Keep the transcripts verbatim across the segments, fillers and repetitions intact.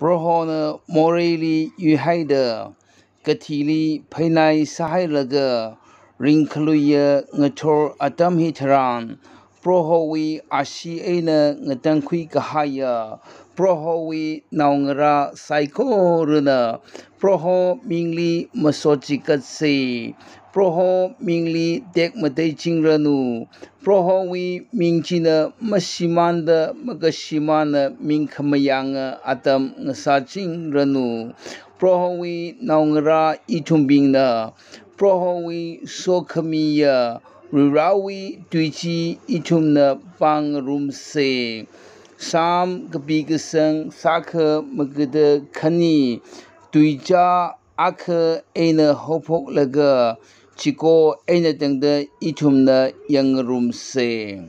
Prohona moreili yuihaida, kathili pheinai sāhailaga ringkhaluiya ngathor atam hitharan, Prohowui ashee eina ngatangkhui kahaiya Prohowui naongarā saikorana Proho mingli masotchikatsa. Proho mingli tekmateichingranu. Prohowui ming china mashimānda makashimāna ming khamayānga atam ngasāchingranu. Prohowui naongarā ithumbingna Prohowui sokhamiya Varivarāwui tui chi ithumna pāngarumsa. Psalm kapi kasang sākha magada khani, tuichā akha eina haophoklaga chiko eina tangda ithumna yangngarumsa.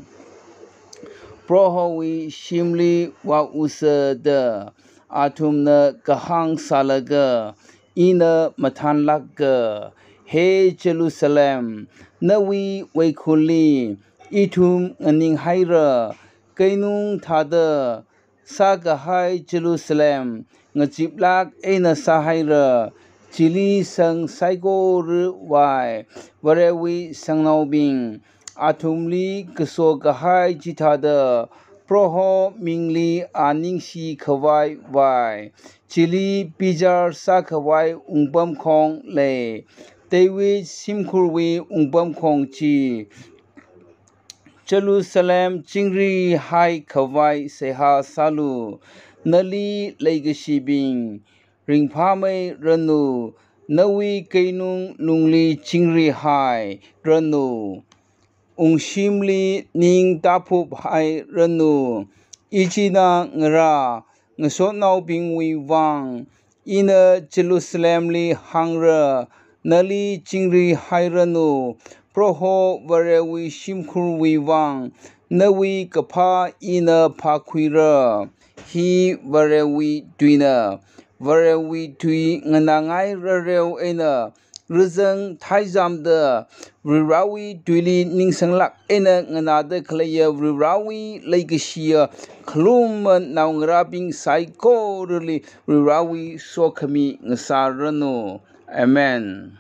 Prohowui shimli vāusa da athumna kahāng sālaga, ina mathānlāka. He Jerusalem, nawui weikhurli ithum nganinghaira, keinung thāda sākahai Jerusalem, ngachiplāk eina sāhaira, chili sang saikora vāi, Varewui sangnaobing, athumli kaso kahai chithāda, Proho mingli a ningshi khavai vāi, chili bichar sākhavai wungpamkhong lei, David shimkhurwui wungpamkhong chi. Jerusalem chingrihai khavai seihā sālu, nali leikashibing, ringphāmeiranu, nawui keinung lungli chingrihairanu, wungshimli ning tāphuphairanu, ichinā ngarā, ngasotnaobingwui vang, ina Jerusalemli hāngra, nali chingrihairanu, Proho Varewui shimkhurwui vang, nawui kaphā ina phākhuira. Hi Varewui tuina. Varewui tui nganāngai rareo eina, razang theizamda Varivarāwui tuili ningsanglāk eina nganāda khaleiya Varivarāwui leikashiya khalumma naongarābing saikorali Varivarāwui sokhami ngasāranu. Amen.